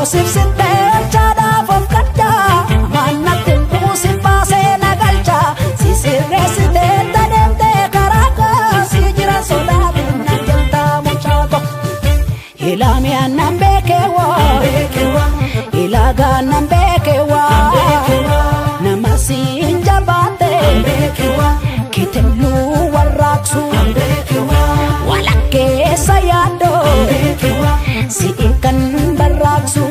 Sibsittee olchaadhaaf of gaddaa mannatti buusin baasee na galcha si sirreessitee tadeemtee karaa koo si jira sodaatiin na jaltaa muchaako. Ilaami aannan beekeewwa ilaagaa nan beekeewwa nama siin jabaatte kitilluu warraaqsu walakkeessa yaaddoo si'i kan barraaqsu.